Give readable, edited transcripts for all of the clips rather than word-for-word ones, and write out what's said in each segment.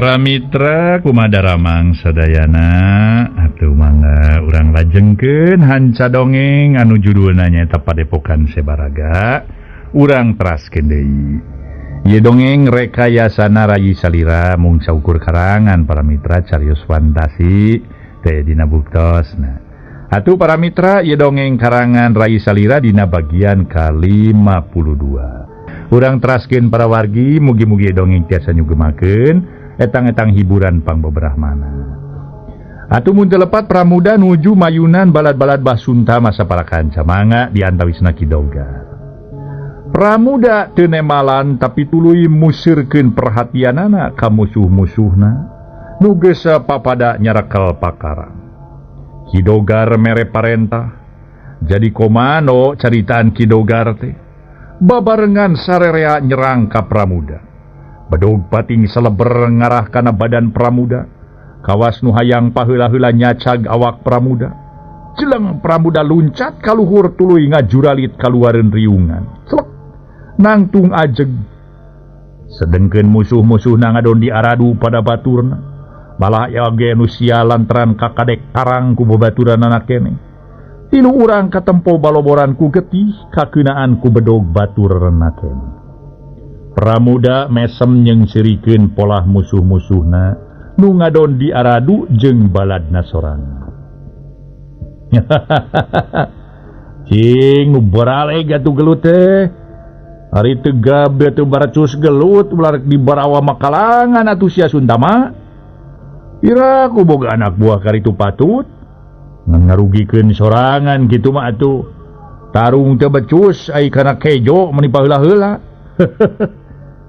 Para mitra kumaha daramang sadayana atuh mangga urang lajengkeun hanca dongeng anu judulna nyaeta Padepokan Sebaraga urang teraskeun deui. Ieu dongeng rekayasana Rayi Salira mung saukur karangan para mitra carios fantasi teh dina buktosna. Atuh para mitra ieu dongeng karangan Rayi Salira dina bagian ka-52. Urang teraskeun para wargi mugi-mugi dongeng tiasa nyugemakeun etang-etang hiburan pangbeberahmana. Atuh mun teu lepat Pramuda nuju mayunan balad-balad Basunta masa para kanca mangga diantawisna Ki Dogar. Pramuda teu nemalan tapi tuluy musirkeun perhatianana ka musuh-musuhna nu geus papada nyarekel pakarang. Ki Dogar mere parentah jadi komando caritaan Ki Dogar teh babarengan sarerea nyerang ka Pramuda. Bedog pating seleber ngarah kana badan Pramuda. Kawas nu hayang paheula-heula nyacag awak Pramuda. Jeleng Pramuda luncat kaluhur tuluy ngajuralit kaluareun riungan. Celek nangtung ajeg. Sedengkeun musuh-musuhna ngadon diaradu pada baturna. Malah oge nu sia lantaran kakadek tarang ku babaturanana keneh. Tilu urang katempo baloboran ku getih kakeunaan ku bedog baturna keneh. Pramuda mesem nyengsirikeun polah musuh-musuhna nu ngadon diaradu jeung baladna sorangan. Cing nu baraleg atuh gelut teh. Ari teu gab teu baracus gelut ulah rek dibarawa makalangan atuh sia Suntama. Ira ku boga anak buah karitu patut ngarugikeun sorangan kitu mah atuh. Tarung teu becus ai kana kejo meuni paheula-heula.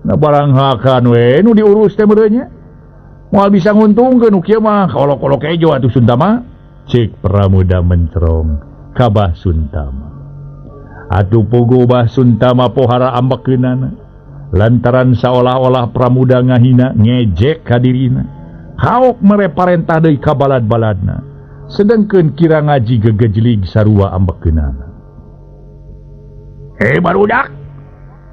Nah barang hakan we nu diurus teh meureun nya. Moal bisa nguntungkeun nu kieu mah kolok-kolok kejo atuh Suntama. Cek Pramuda mencerong ka Bah Suntama. Atuh pugu Bah Suntama pohara ambekeunana lantaran saolah-olah Pramuda ngahina ngejek ka dirina. Haok mere parentah deui ka balad-baladna. Sedengkeun Kira Ngaji gegejlig sarua ambekeunana. Hei barudak,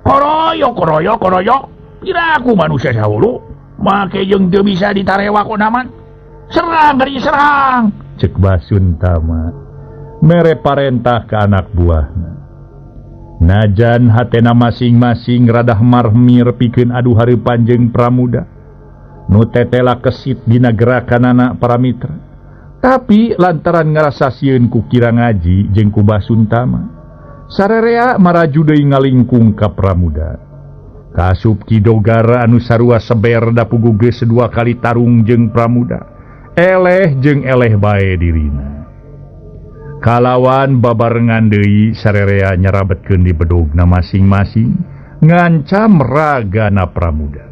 koroyok koroyok koroyok, kira aku manusia sahulu, make jeung teu bisa ditarewa ku naman. Serang gari serang, cek Bah Suntama mere parentah ka anak buahna. Najan hatena masing-masing radah marmir pikeun adu hareupan jeung Pramuda nu tetela kesit dina gerakanana para mitra. Tapi lantaran ngarasa sieun ku Kira Ngaji jeung ku Bah Suntama, sarerea maraju deui ngalingkung ka Pramuda. Kasup Ki Dogar anu sarua seber da puguh geus dua kali tarung jeung Pramuda. Eleh jeung eleh bae dirina. Kalawan babarengan deui sarerea nyarabetkeun di bedogna masing-masing ngancam ragana Pramuda.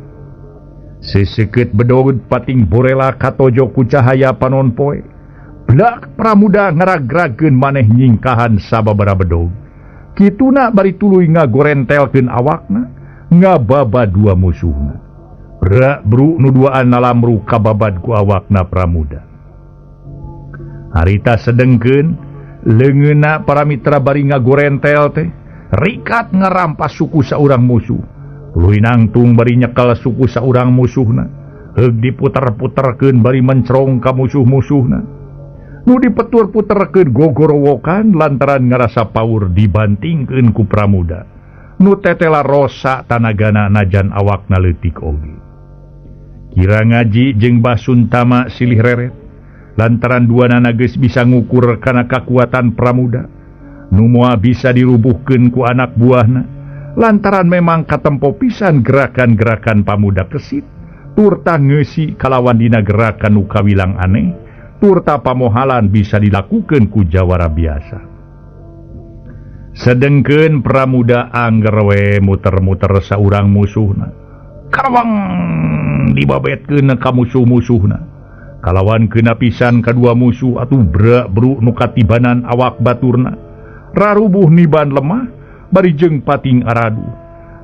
Seseukeut bedog pating borela katojo ku cahaya panon poe. Blak Pramuda ngaragrageun maneh nyingkahan sababaraha bedog. Kituna bari tuluy ngagorentelkeun awakna ngababa dua musuhna. Brak bru nu duaan nalamru kababad ku awakna Pramuda. Harita sedengkeun leungeunna para mitra bari ngagorentel teh rikat ngarampas suku saurang musuh. Tuluy nangtung bari nyekel suku saurang musuhna. Heug diputer-puterkeun bari mencerong ka musuh-musuhna. Nu dipetur-puterkeun gogorowokan lantaran ngarasa paur dibantingkeun ku Pramuda. Nu tetela rosa tanagana najan awakna leutik oge. Kira Ngaji jeung Bah Suntama silih reret lantaran duanana geus bisa ngukur kana kakuatan Pramuda. Nu moal bisa dirubuhkeun ku anak buahna lantaran memang katempo pisan gerakan-gerakan Pamuda kesit turta ngeusi kalawan dina gerakan nu kawilang aneh turta pamohalan bisa dilakukan ku jawara biasa. Sedengkeun Pramuda angger we muter-muter saurang musuhna. Karawang dibabetkeun ka musuh-musuhna. Kalawan keuna pisan kadua musuh atuh brak bru nu katibanan awak baturna. Rarubuh niban lemah bari jeung pating aradu.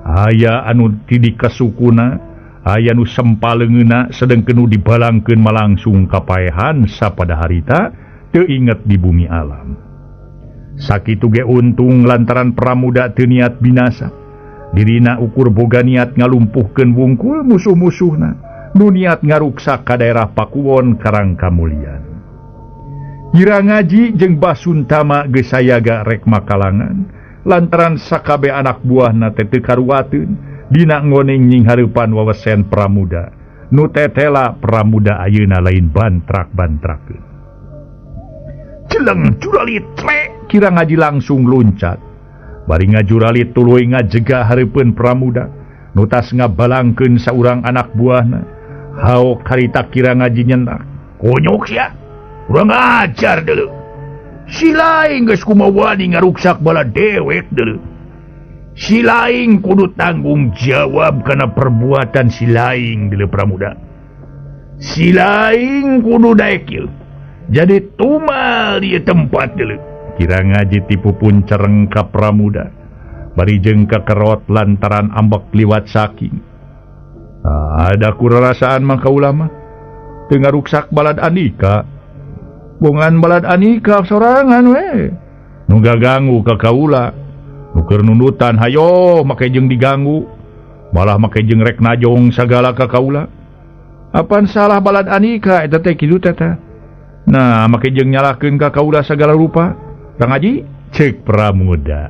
Aya anu tidik kasukuna, aya nu sempaleungeuna sedengkeun nu dibalangkeun malangsung kapaehan sapada harita teu inget di bumi alam. Sakitu ge untung lantaran Pramuda teu niat binasa. Dirina ukur boga niat ngalumpuhkeun wungkul musuh-musuhna. Nu niat ngaruksak ka daerah Pakuwon Karangkamulyan. Kira Ngaji jeung Basuntama geus sayaga rek makalangan lantaran sakabe anak buahna teh teu karuateun dina ngoning nying hareupan wawesen Pramuda. Nu tetela Pramuda ayeuna lain bantrak-bantrakeun. Jeleng juralit trek Kira Ngaji langsung loncat. Bari ngajuralit tuluy ngajega hareupeun Pramuda. Nu tas ngabalangkeun saurang anak buahna. Haok harita Kira Ngaji nyentak. Konyok sia. Urang ajar deuleu. Si laing geus kumaha wani ngaruksak bala dewek deuleu. Si laing kudu tanggung jawab kana perbuatan si laing deuleu Pramuda. Si laing kudu daek ieu. Jadi tumal di tempat deuleu. Kira Ngaji tipu pun cereng ka Pramuda. Bari jeung kakerot lantaran ambek liwat saking. Ada kurarasaan mah kaula mah teu ngaruksak balad Andika. Bongan balad Andika sorangan we. Nu gaganggu ka kaula. Nu keur nundutan hayo make jeung diganggu. Malah make jeung rek najong sagala ka kaula. Apan salah balad Andika eta teh kitu teh teh. Nah, make jeung nyalahkeun ka kaula sagala rupa. Kang Haji, ceuk Pramuda.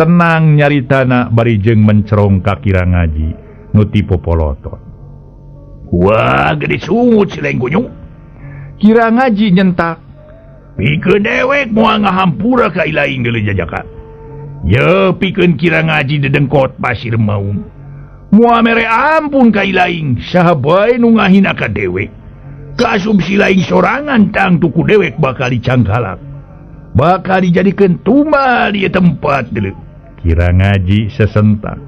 Tenang nyaritana bari jeung mencerong ka Kira Ngaji nu tipu polotot. Wah, gede sungut si laing kunyuk. Kira Ngaji nyentak. Pikeun dewek moal ngahampura ka ilaing deuleu jajaka. Ye pikeun Kira Ngaji dedengkot Pasir Maung. Moal mere ampun ka ilaing, saha bae nu ngahina ka dewek. Kaasub si laing sorangan tang tuku dewek bakal dicangkalak. Bakal dijadikeun tumbal di tempat deuleu. Kira Ngaji sesentak.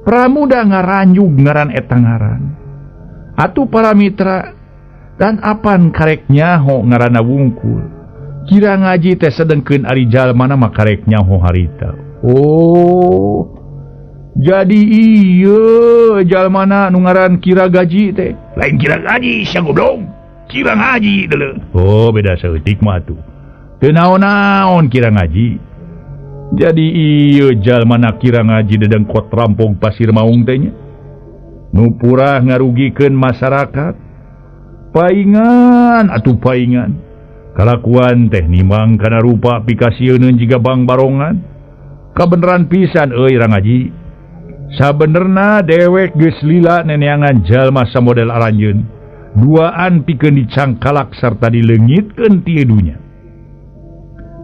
Pramuda ngaranjug ngaran eta ngaran. Atuh para mitra dan apan karek nyaho ngaranna wungkul. Kira Ngaji teh sedengkeun ari jalmana mah karek nyaho harita. Oh. Jadi ieu jalmana nu ngaran Kira Gaji teh. Lain Kira Gaji sia goblok. Kira Ngaji deuleu. Oh, beda saeutik mah atuh. Teu naon-naon Kira Ngaji. Jadi ieu jalmana Kira Ngaji dedengkot rampong Pasir Maung teh nya. Nu purah ngarugikeun masyarakat. Paingan atuh paingan. Kalakuan teh nimang kana rupa pikasieun jiga bang barongan. Kabeneran pisan euy Rang Haji. Sabenerna dewek geus lila neneangan jalma samodel aranjeun. Duaan pikeun dicangkalak sarta dileungitkeun ti dunya.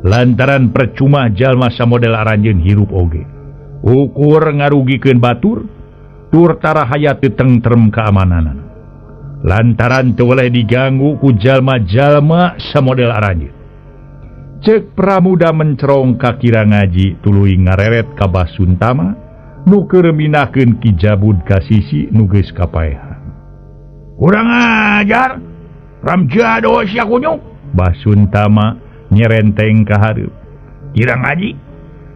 Lantaran percuma jalma samodel aranjeun hirup oge. Ukur ngarugikeun batur, tur tara hayat teu tentrem kaamananana. Lantaran teu weleh diganggu ku jalma-jalma samodel aranjeun. Ceuk Pramuda mencerong ka Kira Ngaji tuluy ngareret ka Basuntama nu keur mindahkeun Ki Jabud ka sisi nu geus kapaehan. Kurang ajar, Ramjado sia kunyuk. Basuntama nyerenteng ka hareup. Kira Ngaji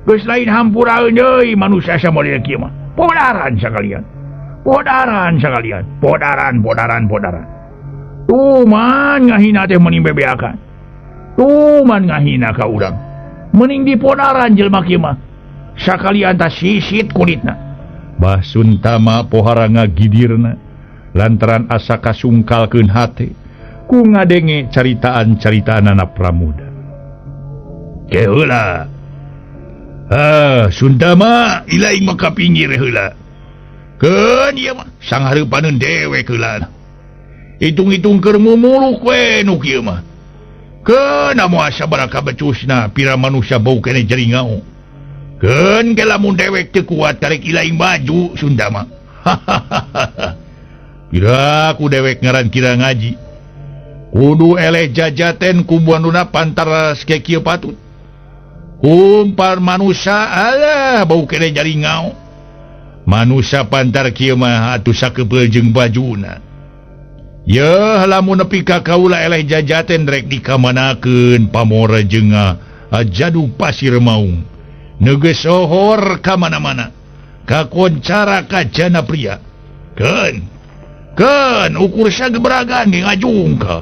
geus lain hampuraeun deui manusia samodel kieu mah. Podaran sakalian. Podaran sakalian. Podaran, podaran, podaran. Tuman ngahina teh meuning bebeakan. Tuman ngahina ka urang. Meuning dipodaran jelema kieu mah. Sakalian tah sisit kulitna. Basuntama pohara ngagidirna lantaran asa kasungkalkeun hate ku ngadenge caritaan-caritaanana Pramuda. Ke heula. Ah, Suntama ilaing mah ka pinggir heula. Keun ieu mah sanghhareupaneun dewek heula. Hitung-hitung keur mumuluk we nu kieu mah. Keun moal sabaraha becusna pira manusia bau keneh jeringau. Keun ke lamun dewek teu kuat tarik ilaing baju Suntama. Pira ku dewek ngaran Kira Ngaji. Kudu eleh jajaten ku buanuna pantaras ke kieu patut. Kumpar manusia alah bau keneh jaringau. Manusia pantar kieu mah atuh sakepeul jeung bajuna. Yeuh lamun nepi ka kaula eleh jajaten rek dikamanakeun pamora jeung jadu Pasir Maung. Nu geus sohor ka mana-mana. Kakoncara ka jana pria. Keun. Keun ukur sagebragan ge ngajungka.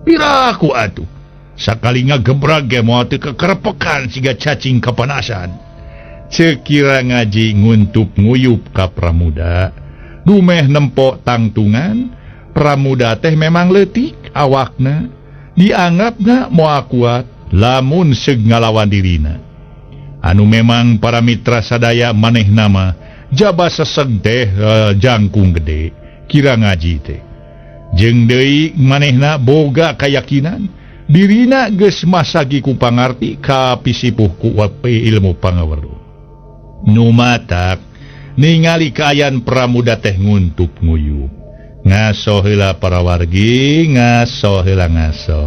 Piraku atuh. Sakali ngagebrag ge moal teu kekerepekan siga cacing kapanasan. Ceuk Kira Ngaji nguntup nguyup ka Pramuda. Dumeh nempo tangtungan Pramuda teh memang leutik awakna dianggapna moal kuat lamun seug ngalawan dirina. Anu memang para mitra sadaya maneh nama jaba seseg teh jangkung gede kira ngaji teh. Jeung deui manehna boga kayakinan dirina geus masagi ku pangarti ka pisipuh ku ilmu pangaweruh. Nu matak ningali kaayaan Pramuda teh nguntup nguyup. Ngaso heula para wargi, ngaso heula ngaso.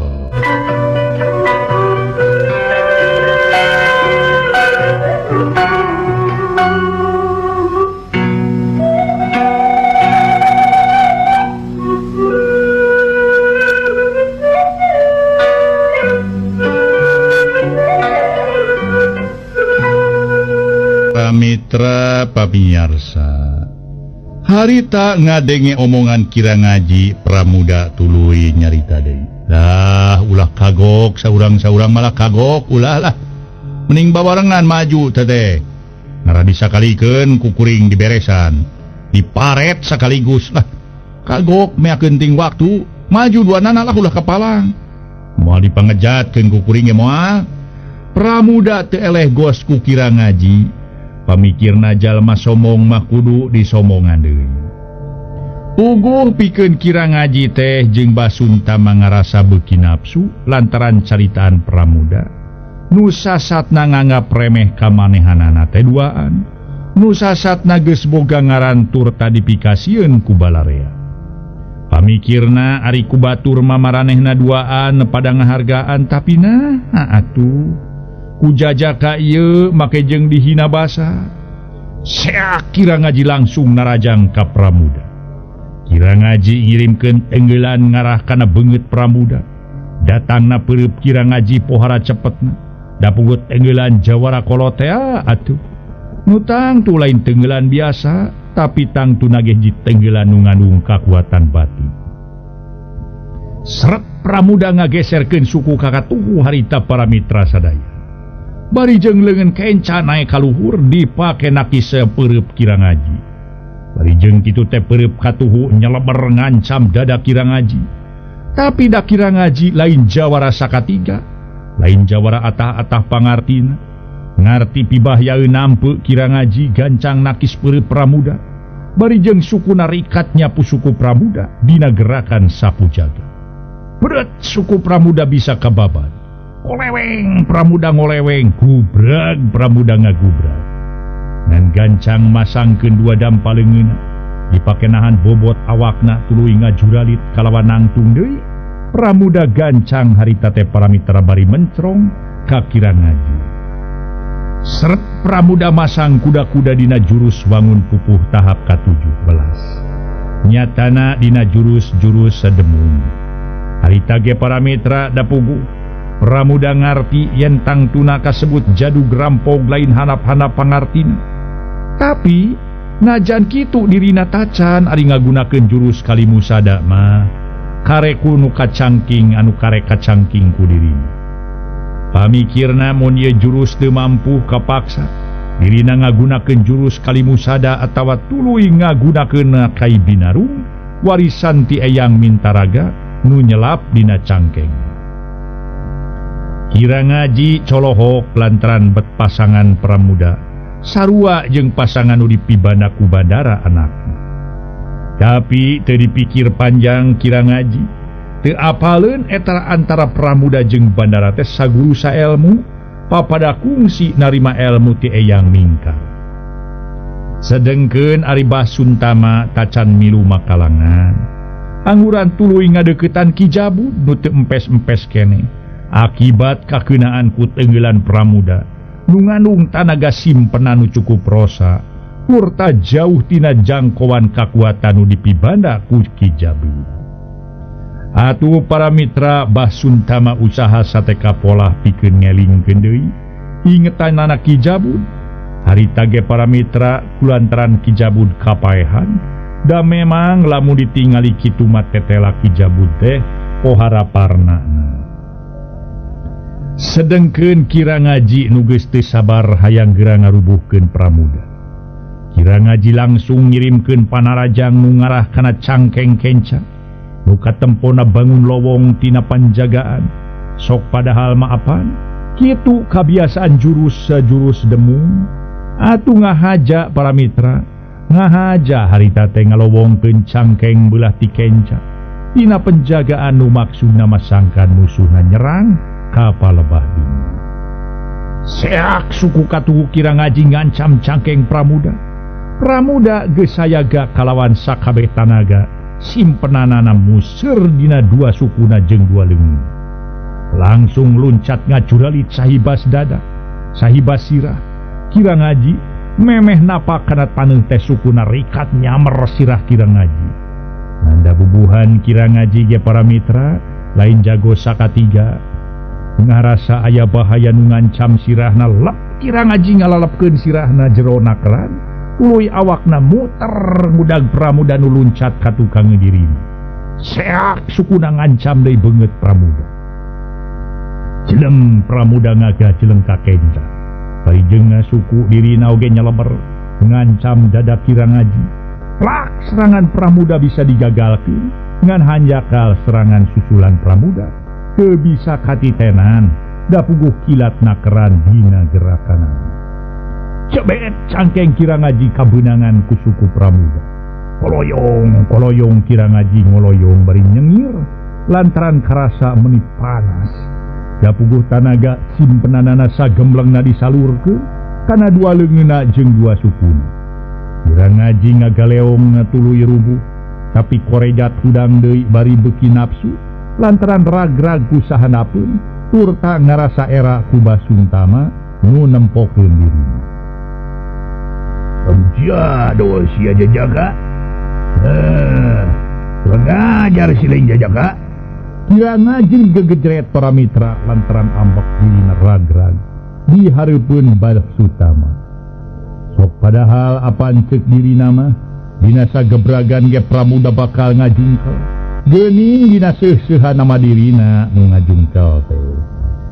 Mitra pamiarsa, harita ngadenge omongan kira ngaji Pramuda tuluy nyarita deui. Lah ulah kagok saurang-saurang malah kagok ulah lah. Mending babarengan maju teteh. Ngaradi sakalikeun kukuring diberesan. Diparet sekaligus lah. Kagok meakeun ting waktu, maju dua nana lah ulah kapalang. Moal dipangejatkeun kukuring ge moal. Pramuda teu eleh gos ku kira ngaji. Pamikirna jalma somong mah kudu disomongan deui. Puguh pikeun kira ngaji teh jeung Basuntama ngarasa beuki nafsu lantaran caritaan Pramuda. Nu sasatna nganggap remeh ka manehanana teh duaan. Nu sasatna geus boga ngaran turta dipikasieun ku balarea. Pamikirna ari ku batur mah maranehna duaan pada ngahargaan tapi nah atuh ku jajaka ieu make jeung dihina basa. Seak kira ngaji langsung narajang ka Pramuda. Kira ngaji ngirimkeun tenggelan ngarah kana beungeut Pramuda. Datangna peureub kira ngaji pohara cepetna. Da pugut tenggelan jawara kolotea atuh. Nu tangtu lain tenggelan biasa, tapi tangtu nageh ji tenggelan nu ngandung kakuatan batin. Seret Pramuda ngageserkeun suku ka katuhu harita para mitra sadaya. Bari jeung leungeun kenca naek ka luhur dipake nakis peureub kira ngaji. Bari jeung kitu teh peureub katuhu nyeleber ngancam dada kira ngaji. Tapi da kira ngaji lain jawara sakatiga, lain jawara atah-atah pangartina. Ngarti pibahyaeun nampe kira ngaji gancang nakis peureub Pramuda. Bari jeung sukuna rikat nyapu suku Pramuda dina gerakan sapu jaga. Berat suku Pramuda bisa kababat. Ngoleweng Pramuda ngoleweng, gubrag Pramuda ngagubrag. Ngan gancang masangkeun dua dampa leungeunna, dipake nahan bobot awakna tuluy ngajuralit kalawan nangtung deui. Pramuda gancang harita teh para mitra bari mencrong ka kira ngaji. Seret Pramuda masang kuda-kuda dina jurus wangun pupuh tahap ka-17. Nyatana dina jurus-jurus sedemung. Harita ge para mitra dapugu Pramuda ngarti yen tangtuna kasebut jadug rampog lain hanap-hanap pangartina. Tapi najan kitu dirina tacan ari ngagunakeun jurus kalimusada mah kareku nu kacangking anu karek kacangking ku dirina. Pamikirna mun ieu jurus teu mampu kapaksa dirina ngagunakeun jurus kalimusada atawa tuluy ngagunakeun kai binarung warisan ti Eyang Mintaraga nu nyelap dina cangkeng. Kira ngaji colohok lantaran bet pasangan Pramuda sarua jeung pasangan nu dipibanda ku bandara anakna. Tapi teu dipikir panjang kira ngaji teu apaleun eta antara Pramuda jeung bandara teh saguru saelmu papada kungsi narima elmu ti Eyang Mingkar. Sedengkeun ari Basuntama tacan milu makalangan. Angguran tuluy ngadeuketan Ki Jabud nu teu empes-empes keneh. Akibat kakeunaan ku tenggelan Pramuda nu ngandung tanaga simpenan nu cukup rosa turta jauh tina jangkauan kakuatan nu dipibanda ku Ki Jabud. Atuh para mitra Basuntama usaha sateka polah pikeun ngelingkeun deui ingetanana Ki Jabud. Harita ge para mitra kulantaran Ki Jabud kapaehan da memang lamun ditingali kitu mah tetela Ki Jabud teh pohara parnana. Sedengkeun kira ngaji nu geus teu sabar hayang geura ngarubuhkeun Pramuda. Kira Ngaji langsung ngirimkeun panarajang nu ngarah kana cangkeng kenca. Nu katempona bangun lowong tina panjagaan. Sok padahal maapan kitu kabiasaan jurus sejurus demung. Atuh ngahaja para mitra, ngahaja harita teh ngalowongkeun cangkeng beulah ti kenca. Tina penjagaan nu maksudna masangkan musuhna nyerang ka palebah dunya. Seak suku katuhu Kira Ngaji ngancam cangkeng Pramuda. Pramuda geus sayaga kalawan sakabeh tanaga simpenanana museur dina dua sukuna jeung dua leungeun. Langsung luncat ngacuralit sahibas dada, sahibas sirah. Kira Ngaji memeh napak kana taneuh teh sukuna rikat nyamer sirah Kira Ngaji. Nanda bubuhan Kira Ngaji ge para mitra lain jago sakatiga. Ngarasa aya bahaya nu ngancam sirahna lep Kira Ngaji ngalalepkeun sirahna jero nakran. Tuluy awakna muter ngudag Pramuda nu luncat ka tukang dirina. Seak sukuna ngancam deui beungeut Pramuda. Jeleng Pramuda ngagah jeleng ka kenca. Bari jeung suku dirina oge nyeleber ngancam dada Kira Ngaji. Plak serangan Pramuda bisa digagalkeun ngan hanjakal serangan susulan Pramuda teu bisa katitenan da puguh kilat nakeran dina gerakanana. Cebet cangkeng Kira Ngaji kabeunangan ku suku Pramuda. Koloyong koloyong Kira Ngaji ngoloyong bari nyengir lantaran karasa meuni panas. Da puguh tanaga simpenanana sagemblengna disalurkeun kana dua leungeunna jeung dua sukuna. Kira Ngaji ngagaleong tuluy rubuh, tapi korejat hudang deui bari beuki nafsu lantaran rag-rag ku sahanapeun turta ngarasa era ku Basuntama nu nempokeun dirina. Jado sia jajaga. Kurang ajar si lain jajaga. Kira Ngaji gegejret para mitra lantaran ambek dirina rag-rag di hareupeun Basutama. Sok padahal apaan ceuk dirina mah dina sagebragan ge Pramuda bakal ngajungkel. Geuning dina seuh-seuhan nama dirina nu ngajungkel teh.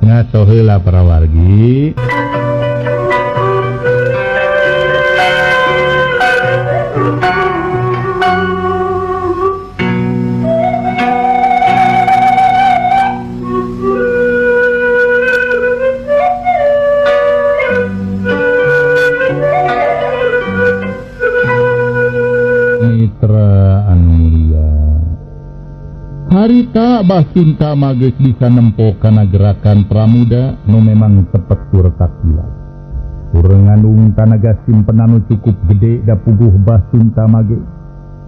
Ngato heula para wargi. Mitra anu mulia, harita Basuntama geus bisa nempo kana gerakan Pramuda nu memang tepet turta kilat. Tur ngandung tanaga simpenan nu cukup gede da puguh Basuntama ge.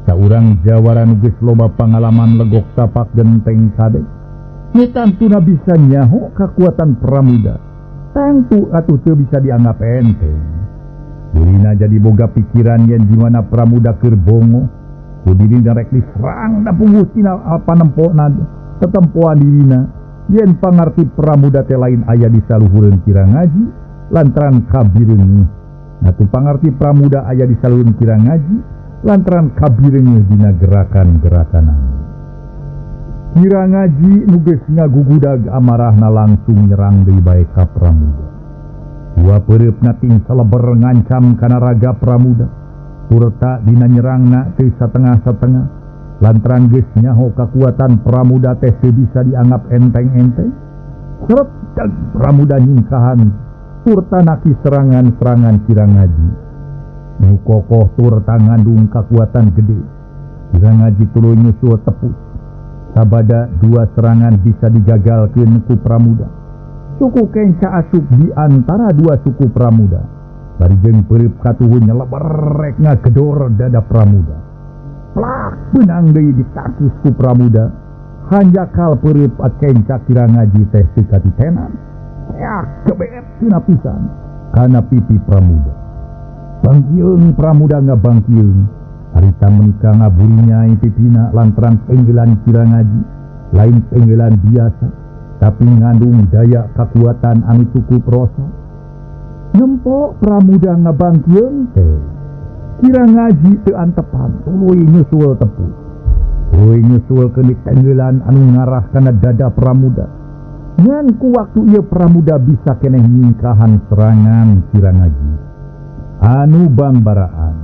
Saurang jawara nu geus loba pangalaman legok tapak genteng kade. Nu tantuna bisa nyaho kakuatan Pramuda. Tangtu atuh teu bisa dianggap enteng. Dirina jadi boga pikiran yen di mana Pramuda keur bongo, ku dirina rek diserang da puguh tina panempona tetempoan dirina yen pangarti Pramuda teh lain aya di saluhureun Kira Ngaji lantaran kabireungeuh. Nah tu pangarti Pramuda aya di saluhureun Kira Ngaji lantaran kabireungeuh dina gerakan-gerakanana. Kira Ngaji nu geus ngagugudag amarahna langsung nyerang deui bae ka Pramuda. Dua peureupna ting saleber ngancam kana raga Pramuda. Turta dina nyerangna teu satengah-satengah lantaran geus nyaho kakuatan Pramuda teh teu bisa dianggap enteng-enteng. Seret Pramuda nyingkahan turta naki serangan-serangan Kira Ngaji. Nu kokoh turta ngandung kakuatan gede. Kira Ngaji tuluy nyusul tepus. Sabada dua serangan bisa digagalkeun ku Pramuda. Suku kenca asup di antara dua suku Pramuda. Bari jeung peureup katuhu nyeleber rek ngagedor dada Pramuda. Plak beunang deui ditakis ku Pramuda. Hanjakal peureup kenca Kira Ngaji teh teu katitenan. Seak kebet tina pisan kana pipi Pramuda. Bangkieung Pramuda ngabangkieung. Harita menika ngaburinyai pipina lantaran penggelan Kira Ngaji lain penggelan biasa, tapi ngandung daya kekuatan anu cukup rasa. Nempo Pramuda ngabangkieun teh Kira Ngaji teu antepan tuluy nyusul tepus. Tuluy nyusul ke tenggelan anu ngarah kana dada Pramuda. Ngan ku waktu ieu Pramuda bisa keneh nyingkahan serangan Kira Ngaji. Anu bangbaraan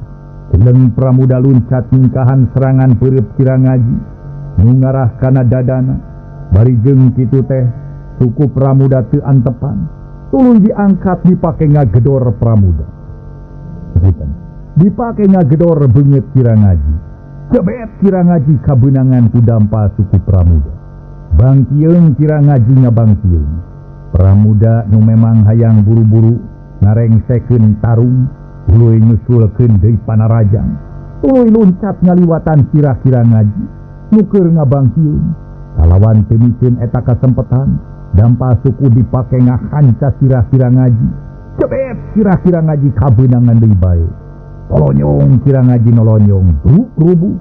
Celeng Pramuda luncat ningkahan serangan peureub Kira Ngaji nu ngarah kana dadana bari jeung kitu teh suku Pramuda teu antepan tuluy diangkat dipake ngagedor Pramuda. Sebutan dipake ngagedor beungeut Kira Ngaji. Cebet Kira Ngaji kabeunangan ku dampal suku Pramuda. Bangkieung Kira Ngaji ngabangkieung. Pramuda nu memang hayang buru-buru ngarengsekeun tarung tuluy nyusulkeun deui panarajang. Tuluy luncat ngaliwatan sirah-kira ngaji nu keur ngabangkieun. Kalawan teu mikeun eta kasempetan dampal suku dipake ngahanca sirah-kira ngaji. Cebet sirah-kira ngaji kabeunangan deui bae. Tolonyong Kira Ngaji nolonyong rubuh.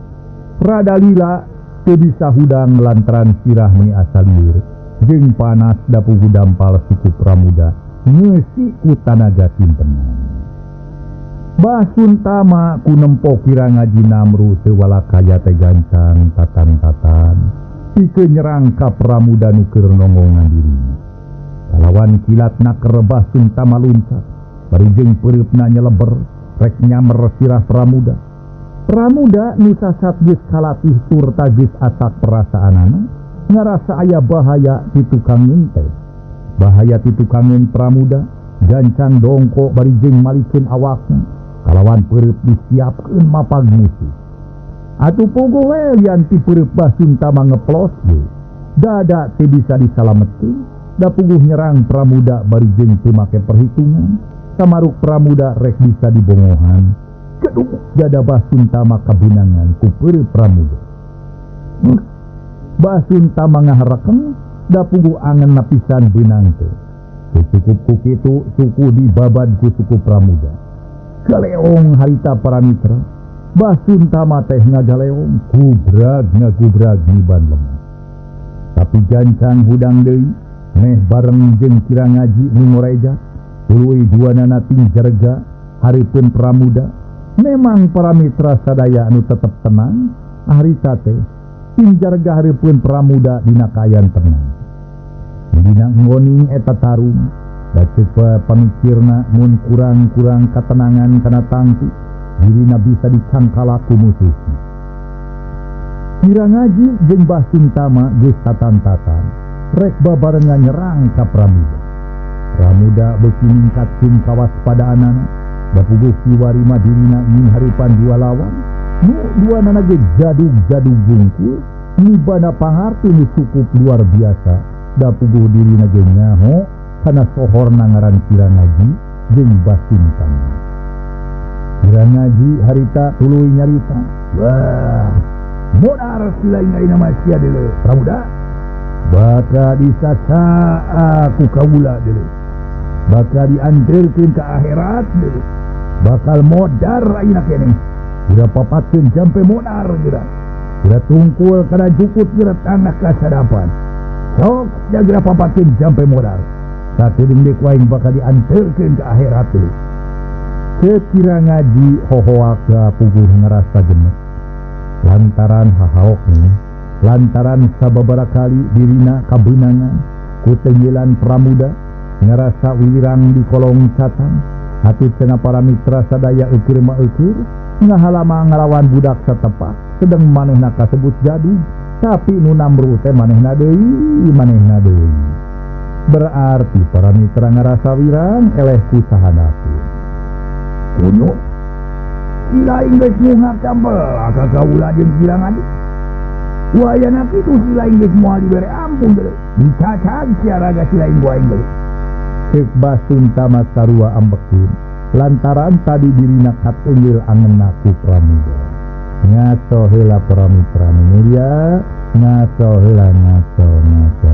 Rada lila teu bisa hudang lantaran sirah meuni asa lieur jeung panas dapugu dampal suku Pramuda ngeusi ku tanaga simpenan. Basuntama ku nempo Kira Ngaji namru teu walakaya teh gancang tatan-tatan pikeun nyerang ka Pramuda nu keur nonggongan dirina. Kalawan kilatna kerebah Suntama luncat bari jeung peureupna nyeleber rek nyamer sirah Pramuda. Pramuda nu sasat geus kalatih turta geus asak perasaanana ngarasa aya bahaya ti tukangeun teh. Bahaya ti tukangeun Pramuda gancang dongko bari jeung malikeun awakna kalawan peureub disiapkeun mapag musuh. Atuh puguh we lian ti peureub Basuntama ngeplos ge dada teu bisa disalametkeun da puguh nyerang Pramuda bari jeung teu make perhitungan. Samaruk Pramuda rek bisa dibongohan keduk dada Basuntama kabeunangan ku peureub Pramuda. Basuntama ngaharekeng da puguh angen napisan beunang teh. Cukup ku kitu suku dibabad ku suku Pramuda. Galeong harita para mitra, Basuntama teh ngagaleong gubrag ngagubrag niban lemah. Tapi gancang hudang deui meh bareng jeung Kira Ngaji nu ngorejat tuluy duanana tingjarga hareupeun Pramuda. Memang para mitra sadaya anu tetep tenang harita teh tingjarga hareupeun Pramuda dina kaayaan tenang. Dina ngoning eta tarung da ceuk pamikirna mun kurang-kurang katenangan kana tangtu dirina bisa dicangkala ku musuhna. Kira Ngaji jeung Basuntama geus tatan-tatan rek babarengan nyerang ka Pramuda. Pramuda beuki ningkatkeun kawaspadaanana da puguh kiwari mah dirina nyinghareupan dua lawan nu duanana ge jadug-jadug jungkul nibana pangarti nu cukup luar biasa da puguh dirina ge nyaho kana sohorna ngaran Kira Ngaji jeung Basuntama. Kira Ngaji harita tuluy nyarita, wah modar sila ayeuna mah sia deuleu Pramuda bakal disacaa ku kaula deuleu, bakal dianterkeun ka akhirat deuleu, bakal modar ayeuna keneh. Geura papatkeun jampe modar geura. Geura tungkul kana jukut geura tanah kasadapan. Sok sia geura papatkeun jampe modar. Sakedeung deui ku aing bakal dianterkeun ka akhirat deuleu. Kira Ngaji hohoaka puguh ngarasa gemet lantaran hahaokna, lantaran sababaraha kali dirina kabeunangan ku tenggilan Pramuda ngarasa wirang di kolong catang. Hati cenah para mitra sadaya eukeur mah eukeur ngahalama ngalawan budak satepak sedeng manehna kasebut jadug tapi nu namru teh manehna deui manehna deui. Berarti para mitra ngarasa wirang eleh ku sahanakeun. Kunyuk sila geus mungak campel ka kaula jeung Kira Ngaji. Wayana kitu sila geus moal dibere ampun deuleu. Dicacag sia raga sila ku aing deuleu. Ceuk Basuntama sarua ambekeun lantaran tadi dirina katenggil angenna ku Pramuda. Ngaso heula para mitra mulia, ngaso heula ngaso ngaso.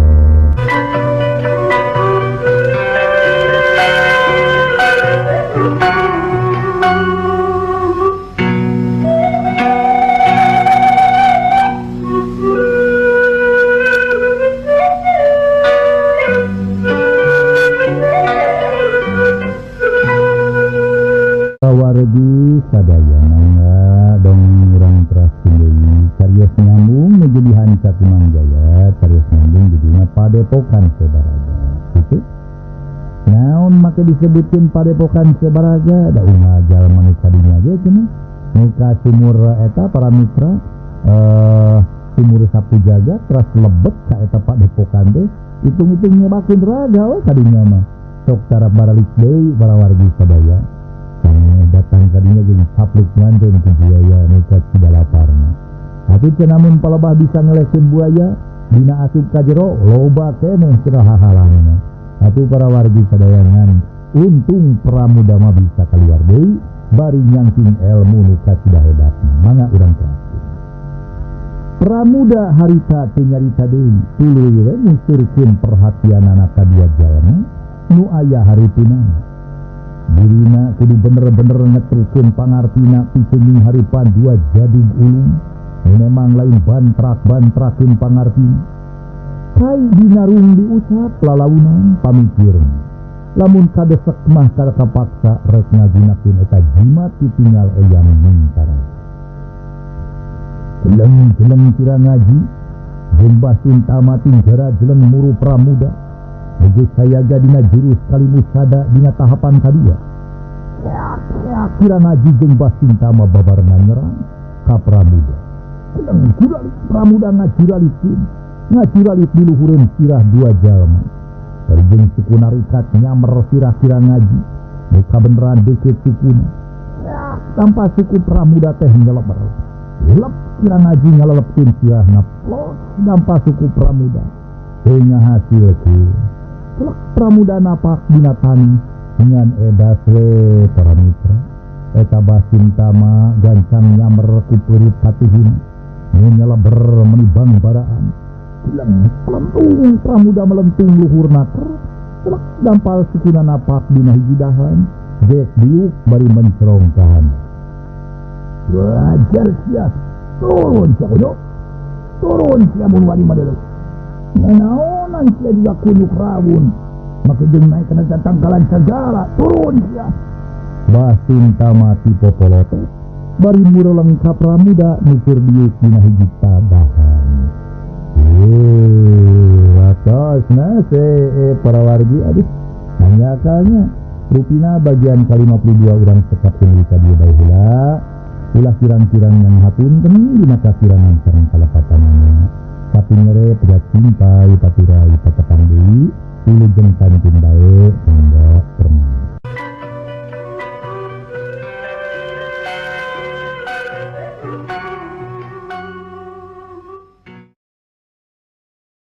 Wargi sadaya mangga dong urang teras deui carios nyambung menjadi hanca Kumangjaya, carios nyambung judulna Padepokan Sebaraga. Gitu. Naon make disebutkeun Padepokan Sebaraga da unggal jalma nu kadinya ge cenah nu ka sumur eta para mitra sumur sapu jagat teras lebet ka eta padepokan teh hitung-hitung nyebakeun raga we kadinya mah sok cara baralik deui para wargi sadaya datang kadinya jadi sapluk nganten ku buaya nu ka Cidalaparna. Tapi cenah mun palebah bisa ngelekeun buaya dina asup ka jero loba keneh cenah hahalangna. Atuh para wargi sadaya ngan untung Pramuda mah bisa keluar deui bari nyangking ilmu nu kacida hebatna. Mangga urang teraskeun. Pramuda harita teu nyarita deui tuluy we musturkeun perhatianana ka dua jalma nu aya hareupeunana. Dirina kudu bener-bener ngetrukeun pangartina pikeun hareupan dua jadug ulung. Memang lain bantrak-bantrakeun pangartina. Kai dinarung diucap lalaunan pamikirna. Lamun kadesek mah kada kapaksa rek ngagunakeun eta jimat ditinggal eyang Mintara. Jeleng-jeleng kira ngaji jeung Basuntama tinjara jeleng muru Pramuda. Geus sayaga dina jurus kalimusada dina tahapan kadua. Kira ngaji jeung Basuntama babarengan nyerang ka Pramuda. Jeleng juralit Pramuda ngajuralikeun, ngajuralit di luhureun sirah dua jalma. Dari jeung suku narikat nyamer sirah kira ngaji, nu kabeneran deukeut sukuna. Tanpa suku Pramuda teh nyeleber. Lep kira ngaji ngalelepkeun sirahna plos dampa suku Pramuda. Teu ngahasilkeun. Celek Pramuda napak dina taneuh ngan edas we para mitra. Eta Basuntama gancang nyamer ku peurit katuhuna. Nu nyeleber meuni bangbaraan. Jeleng melentung Pramuda melentung luhurna celek dampal sukuna napak dina hiji dahan. Jek diuk bari mencerong kahan. Wajar sia, turun sia kudu, turun sia mun wani madeleu. Nanaonan sia juga kunyuk rawun, make jeung naik kana tangkalan sagala, turun sia. Basuntama ti popoloto, bari mureleng ka Pramuda nu keur diuk dina hiji tadahan. Watosna para wargi aduh hanyakalnya rupina bagian ke-52 urang sekap deui ka dieu bae heula. Ulah kirang-kirang yang hapunten dina kakirangan sareng kalepatanana. Kapingere pegat cintai paturai patepang deui wilujeng pantun bae.